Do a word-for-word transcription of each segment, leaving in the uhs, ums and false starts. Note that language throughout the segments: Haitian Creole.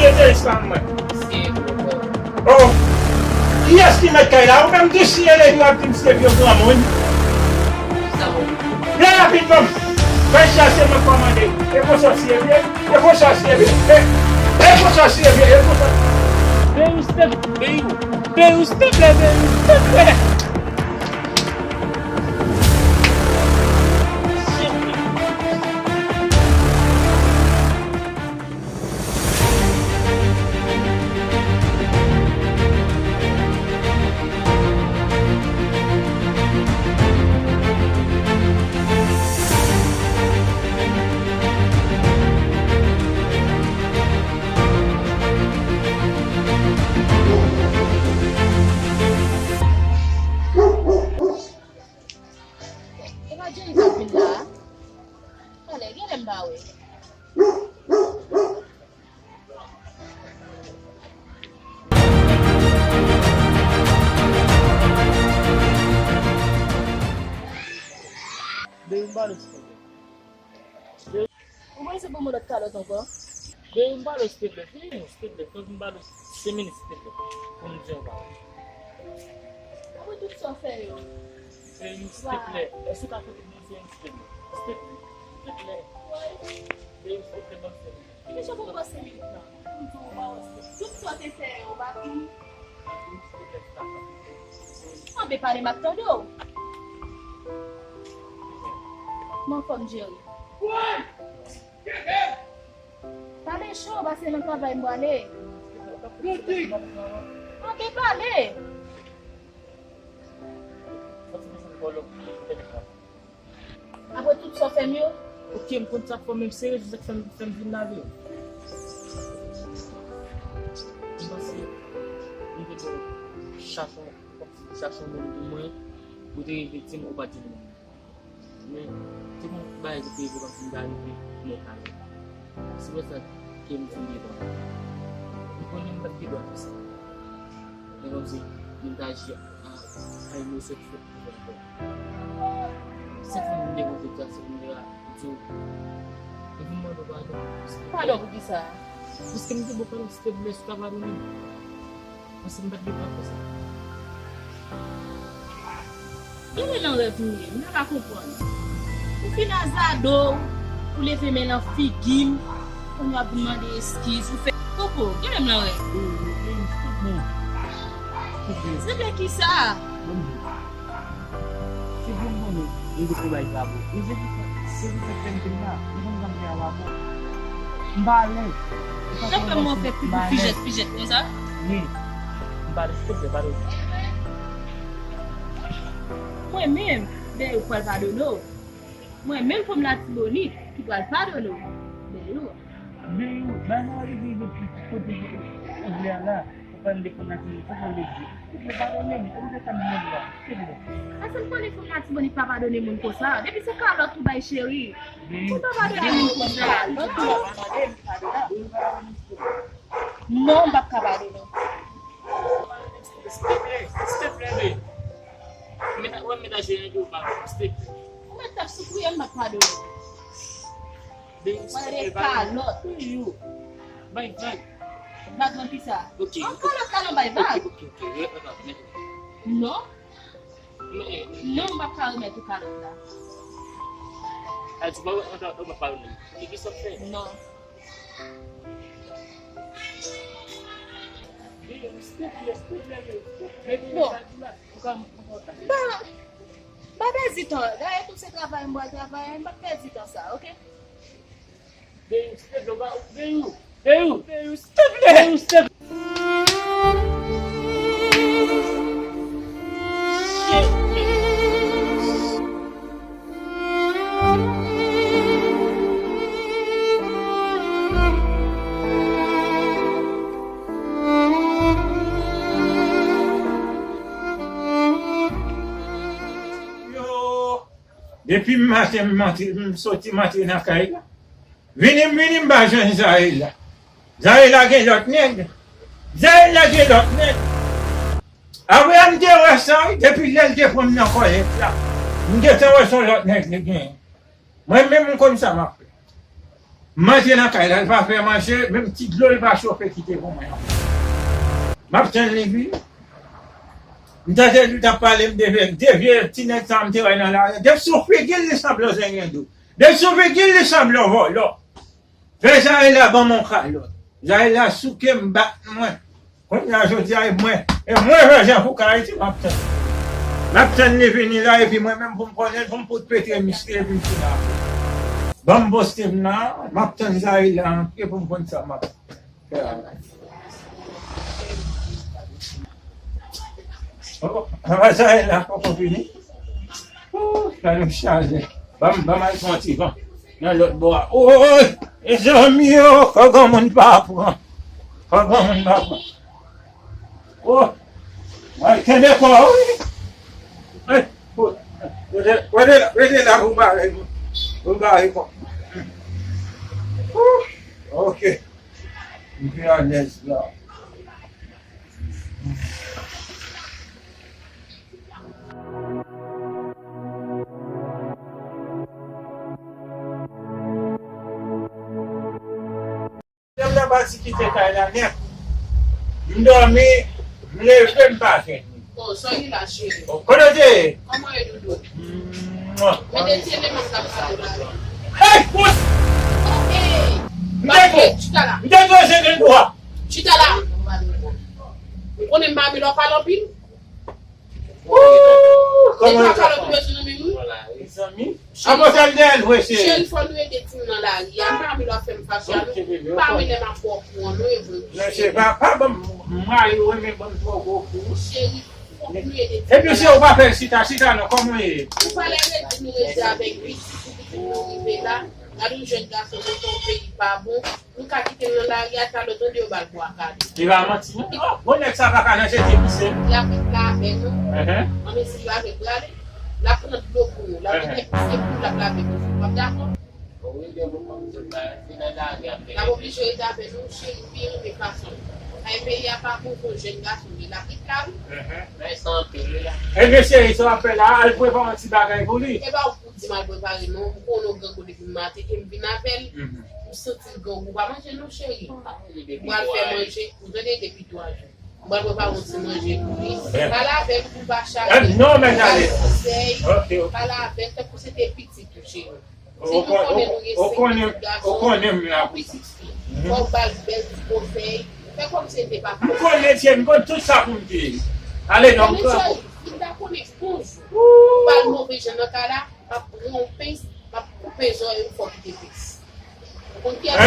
Mete espanm mwen. Oh. Kiyès ki mèt kay la? Ou menm ki siye lè yo ap di misye vye granmoun. Lè rapidman. Bay chache mwen kòmande. E konsa siye vye. E konsa siye vye. E, e konsa siye vye. E konsa. Beyou, stèp. Beyou. Beyou, stèp la, Beyou, stèp la. E pa Jerry k ap vin la a? Talè, genlè m pa wè. Beyou, m pa lòs. Ou prese pou m yon lòt kalòt ankò? Beyou, m pa lòs, silteplè. Vini, silteplè. Fòk m pa lòs. Senk minit, silteplè. Pou m di yon bagay. Apre tout sa w fè yo. Beyou, silteplè. Èske w ka koute m yon senk minit, silteplè? Silteplè. Silteplè. Beyou, silteplè, ban m senk minit. Kijan pou m pran senk minit lan? Pou m di w, ou pa wè tout sa w te fè yo, ou pa fini. Kanpe, pale, m ap tande w. Kòman fòm, Jerry? Pale cho, paske nan travay m prale. Kanpe, pale. Apre tout sa w fè m yo? Ok, m konn sa k fè w, men se rezon sa k fè m, fè m vin lave w. M panse m te dwe chache yon, chache yon moun pou mwen, ou te rive di m ou pa di m non. Men, se yon bagay ki te rive kòmsi m ta rive nan yon kay. Se pou sa ke m vin devan. M konnen m pa t gen dwa fè sa. Men kòmsi m ta aji a, a inosans. Sèl fwa m te kontre sa, se kounye a, m di w, m vin mande w padon. Padon pou kisa? Paske m te ba w padon, silteplè, si w ka padone m. Paske m pa t gen tan pou sa. Genlè nan rèv m ye, m ta ka konprann. Ou fin azade w, ou leve men nan figi m, kounye a w ap vin mande eskiz, ou fè koko, genlè m nan rèv. Silteplè, kisa? Se pou m konnen, e de pou bay pa bon. E se pou sa, se pou sa k fè m vin la. Ou konn sa m fè a pa bon. M pa alèz. Ou pa konn mwen fè m alèz. Fijèt, fijèt konsa? Wi. M pa alèz, silteplè, padone. Mwen menm, Beyou pral padone w. Mwen menm fanm Latibonit ki pral padone w. Beyou. Beyou, bay mwen rive depi kote ou vle a la. Ou pa vle konn ak mwen, ou pa vle di. Ou vle padone m, ou vle sa m mande w a. Se vre. Paske m konnen fanm Latibonit pa padone moun konsa. Depi se kalòt ou bay cheri. Ou pa padone moun konsa. Kalòt ou pa padone m, padone. Non, m p ap ka padone w. Silteplè, silteplè, bebe. Meta, wè meta jere di w pa, silteplè. Ou mèt t ap soufri, m p ap padone w. Bebe, silteplè, kalòt. Bebe, bay vag. Vag nan kisa? Ok. An kalòt la, non, bay vag. Ok, ok, ok. Non. Non, m p ap ka remèt ou kalòt la. A, di w pa remèt, ou p ap padone m. Ki, ki sa w fè? Non. Bon. M pa, m pa pèdi tan. Dayè tou se travay m pral travay, m p ap pèdi tan sa, oke? Deyou, silteplè, ou pa, Deyou, Deyou, Deyou, silteplè, Deyou, silteplè. Yo, depi maten m antre, m soti, m antre nan kay la. Vini m, vini m pa jwenn Zayela. Zayela gen lòt nèg. Zayela gen lòt nèg. Apre a m te wè sa, wi, depi lè l te pran m nan kòlèt la, m gentan wè se yon lòt nèg li genyen. Mwen menm, m konn sa m ap fè. M antre nan kay la, l pa fè manje, menm ti dlo l pa chofe kite pou mwen. M ap tann li vini. M tande li t ap pale m de vye, de vye ti nèg sa m te wè nan lari. Depi sou figi l, li sanble yon zengendo. Depi sou figi l, li sanble yon vòlò. Fè Zayela ban m yon kalòt. Zayela souke m, bat mwen. Kounye a jodi a, e mwen, e mwen fè jan pou Ayiti, m ap tann. M ap tann li vini la, epi mwen menm pou m konnen, pou m fout pete miske, epi m fin apre. Ban m poste m nan, m ap tann Zayela antre pou m konn sa m ap fè. Oh, sa Zayela poko vini. Oh, sa nou chaje. Ban m, ban m al pran ti van nan lòt bò a. Oy, mezanmi, oh, fò granmoun pa pran. Fò granmoun pa pran. Oh, mwen kenbe kò, wi. Eh, oh, rete, rete la, rete la pou bare, pou bare kò. Oh, ok. M pi alèz la. Madanm nan pati kite kay la nèt. M dòmi, m leve, m pa jwenn li. Oh, sa w ye la, cheri? Oh, kote w te ye? Kòman w ye, doudou? Mwen. Mete ti eleman sa pou sa ou la. Hey, fout! Oh, hey! M te ko. Chita la. M te ko, se gen dwa. Chita la. Ou konnen m pa renmen lè w pale anpil. Ooh, kòman e ka fè? Mezanmi. Avan fè l dèyè l vre, cheri. Cheri, fò nou ede timoun nan lari a. M pa renmen lè w ap fè m fache a, non. M pa renmen lè m ap bò kou an, non, e vre. Non, cheri, pa, pa ban m, m rayi w, men ban m twò gwo kou. Cheri, fòk nou ede timoun nan lari. Epi si ou pa fè l chita, chita non, kòman w ye? Ou pa lè redi nou redi avèk pitit, pou pitit nou rive la. Gade yon jèn gason monte yon peyi pa bon. Nou ka kite l nan lari a, talè w tande yo ba l bwa kale. Li pa manti, non. Oh, bon, nèg sa pa ka nan jete pise. L ap ret la avè nou. Anben, si l pa vle prale, l ap pran dlo pou nou. L ap mete pise pou nou, l ap lave pou nou. W ap dakò? L ap oblije rete avè nou, cheri, pi renmen fason. Ay, peyi a pa bon, se yon jèn gason, li l ap ret la, wi. Mèsi anpil, wi. Ebyen, cheri, sa w ap fè la, al prepare yon ti bagay pou li. E pa ou pou di m al prepare, non. M konnen w grangou depi maten, e m vin avè l. M santi l grangou. Pa manje non, cheri. M pral fè manje. Ou tande depi twa jou. M pral prepare yon ti manje pou li. Pale avè l pou l pa chale. Non, men ale. Ba l konsèy. Pale avè l tankou se te pitit ou, cheri. Si nou konnen nou gen senk pitit gason, yon pitit fi. Fò w ba l bèl ti konsèy. Fè kòmsi l te papa. M konnen, cheri, m konn tout sa pou m di. Ale non, m pran pou. Si m ta konnen onz jou, ou ba l move jan nan kay la, m ap pran yon pens, m ap koupe zòrèy ou, fò w kite pens. Ou konn kiyès ki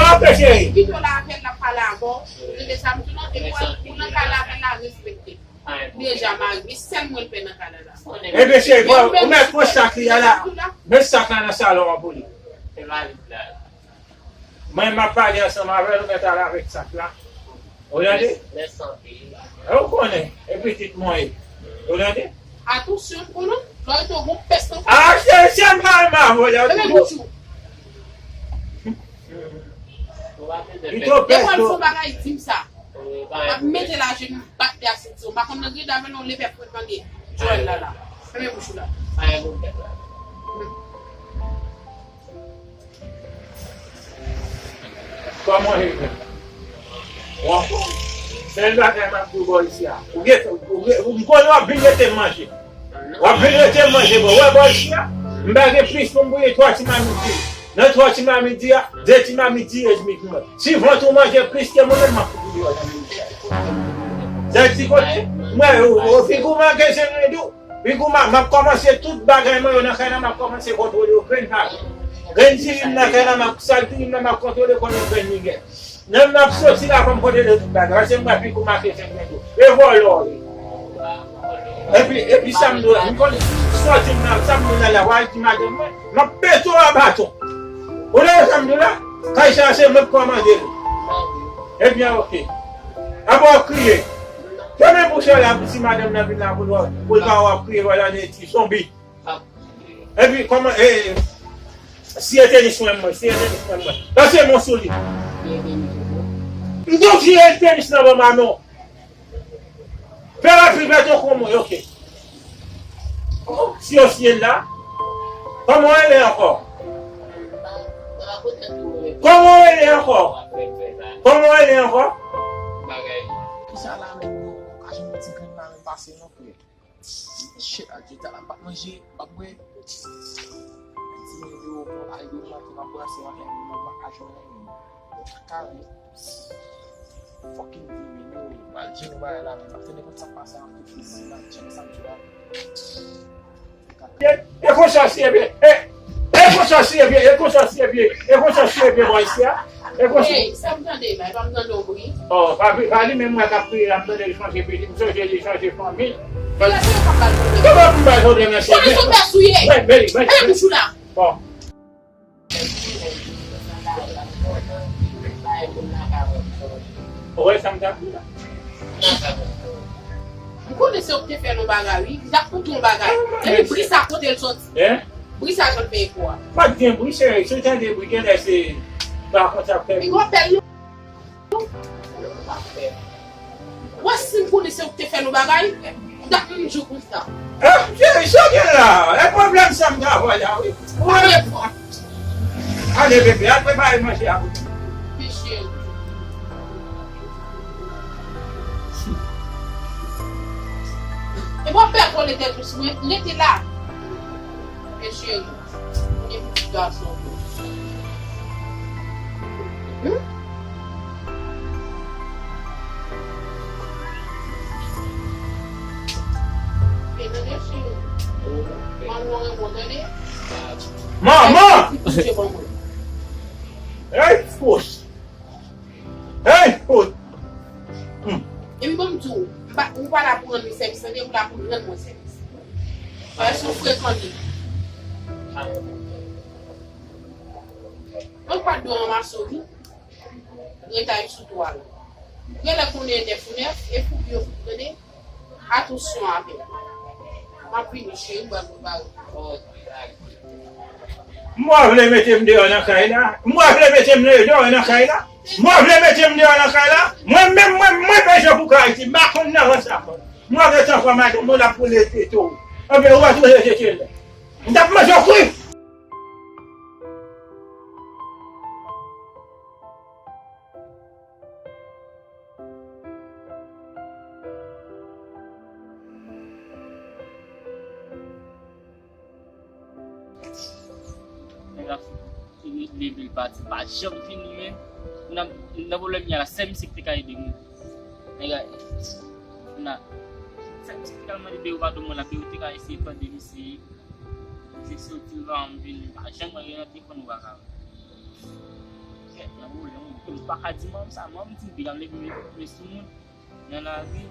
ap kite la avè l, l ap pale avè w. Ou tande sa m di w lan, depi w al, ou nan kay la avè l la, respekte l. Li deja marye, sèl mwen l pè nan kay la la. Ebyen, cheri, ou mèt pran sak li a la. Met sak la nan salon an pou li. Mwen, m ap pale ansanm avè l, ou mèt al avèk sak la. Ou tande? Mèsi anpil. E ou konnen, e pitit mwen ye. Ou tande? Atansyon, m konnen, lè w rete w gon pès nan kò. Ah, se, se m pa renmen avè w la. Fèmen bouch ou. Li twò pès. Depi w al fè yon bagay, di m sa. M ap mete l ajenou, m bat tè a senti w. M pa konn nan greda men non, leve fwet nan gen Joel la la. Fèmen bouch ou la. Kòman e? W anfòm? Sèl bagay m ap di w bò isi a. Ou gen, ou gen, m konnen w ap vin rete m manje. W ap vin rete m manje bò. Ou wè bò isi a? M pa gen plis pou m bouyi twa ti mamit diri. Nan twa ti mamit diri a, de ti mamit diri edmi pou mwen. Si vant ou manje plis ke mwen menm, m ap fout ou deyò nan milyè. Sa di kote? M wè, ou, ou, figi w manke, se mwen di w. Figi w ma-, m ap kòmanse tout bagay mwen yo nan kay la, m ap kòmanse kontwole yo grenn pa grenn. Grenn diri m nan kay la, m ap sal diri m nan, m ap kontwole konbyen grenn li gen. Nan m ap soti la, fò m kontwole tout bagay. Paske m wè figi w manke, se mwen di w. E vòlò w ye. Epi, epi sa m di w la, m konn sòti m nan, sa m di w la, la, w al di madanm mwen, m ap pete w a baton. Ou tande sa m di w la? Kay sa se mwen k kòmande l. Ebyen, oke. Apa w ap kriye? Fèmen bouch ou la pou si madanm nan vin la pou l, pou l pa wè w ap kriye, w al ane ti zonbi. Epi, kòman, e, siye tenis mwen, mwen, siye tenis mwen, mwen. Pase men w sou li. M di w siye tenis nan ban m a non. Fè rapid, mete w kon mwen, oke. Si yo siye l la, kòman w rele ankò? Kòman w rele ankò? Kòman w rele ankò? Kisa la menm, yo pa janm ti grenn la menm pase non, frè. Shit, Adye, talè m pa t manje, m pa t bwè. Di men yo, bon, Adye, m rantre, m ap brase, m ap fè yon bon makaj mwen menm. Kaka, yo. Fucking di men yo, m al jere bagay la menm. M ap tande konn sa k pase an tout fizi, m al tcheke sa m di la. E, e konsa si e byen, e, e konsa si e byen, e konsa si e byen, e konsa si e byen bò isi a. E konsa. Ey, sa m tande la, e pa m tande yon bri. Oh, pa, pa li menm mwen k ap kriye la, m tande li chanje peyi, m sonje li chanje fanmi. Kòman pou m bay pwoblèm nan se mwen? Kòman sou tèt ou ye? Mwen, mwen, mwen. Fèmen bouch ou la. Bon. Ou wè sa m t ap di la? M konnen se ou ki te fè l yon bagay, wi. M t ap konte yon bagay. Epi bri sa kote l soti? Bri sa sot fè eko a. Pa t gen bri, se, se tande bri, genlè se ba kontak fè bri. Li gen apèl nou. Wè si m konnen se ou ki te fè nou bagay, m t ap menm jou konsa. Eh, cheri, sa w gen la? E pwoblèm sa m ta vwa la, wi. Ou wè? Ale, bebe, al prepare manje a pou nou. Wi, cheri. E w ap fè kole tèt ou sou mwen, rete la. Wi, cheri. Mwen gen pitit gason tou. Hmm? Men tande cheri. Manman renmen w tande. Manman! Ti koute ban mwen. Hey, fout! Hey, fout! Hmm. Epi ban m di w, m pa, ou pa la pou rann mwen sèvis, tande, ou la pou rann mwen sèvis. Paske ou frekan li. Mwen pa dwe ranmase w, wi. Retay sou twal. Genlè konnen nèf ou nèf, e foubi yo fout, tande. Atansyon avè m. M ap vini, cheri, m pral prepare. Mwen vle mete m deyò nan kay la. Mwen vle mete m deyò nan kay la. Mwen vle mete m deyò nan kay la. Mwen menm, mwen, mwen pèse pou kay ti. M pa konn nan rans la. Mwen gentan fè madanm mwen la pou lete tou. Anben, ou pa tou lete tèl. M t ap manje w kri. Nèg la leve l pati, pa janm vini, men. Nan, nan pwoblèm y a la, sèl misye ki te ka ede m. Nèg la, nan, sèl misye ki te ka mande Bero padon mwen la, Bero te ka eseye tande misye. Se soti l pa janm vini, pa janm rele nan telefòn ou pa ka. Kèt, nan pwoblèm, ou pa ka di manm sa, manm di m deja m leve men sou moun nan lari.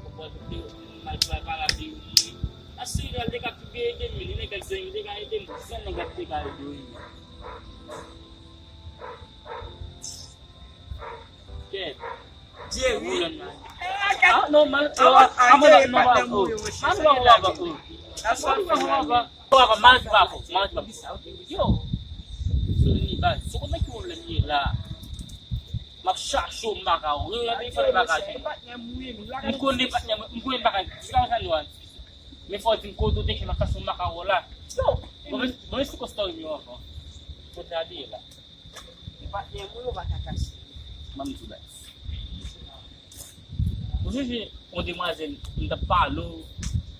Ou pran tout de moun, mal travay la, de moun. Asire l te ka pi byen ede m, li nèg ak zèng, li te ka ede m, san nèg ap te ka ede w. Kèt. Jerry. Ah, non, man, ah, ah, man, non, man, oh. Man, non, man, oh. That's what I'm saying. Yo, Sony, baz, se konn nan ki pwoblèm ye la. M ap chache w, m pa ka wè w, nan telefòn m pa ka jwenn. M konnen patnè mwen, m konnen m pa ka, jiska sa nou an. Men fò w di m kote w te, ke m ap chache w, m pa ka wè w la. Yo, bon, men, bon, men se konsta w yo ankò. Kote a li ye la. E patnè mwen, ou pa ka kache. Ban m di w, baz. Ou sonje yon demwazèl, m t ap pale w,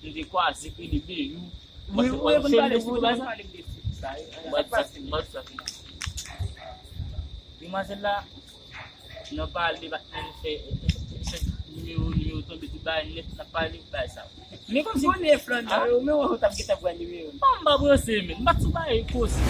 m te kwaze, ki rele Beyou. Wi, wi, ou konn pale, ou konn pale m de fi sa, wi. Sa k pase? Demwazèl la, nan pale, patnè, nou fè, fè nimewo, nimewo tonbe, tout bagay nèt, n ap pale, bagay sa. Men kòmsi konnen flan nan, ou menm ou t ap gentan pran nimewo. Bon, m pa panse, men, m pa t sou bagay koze.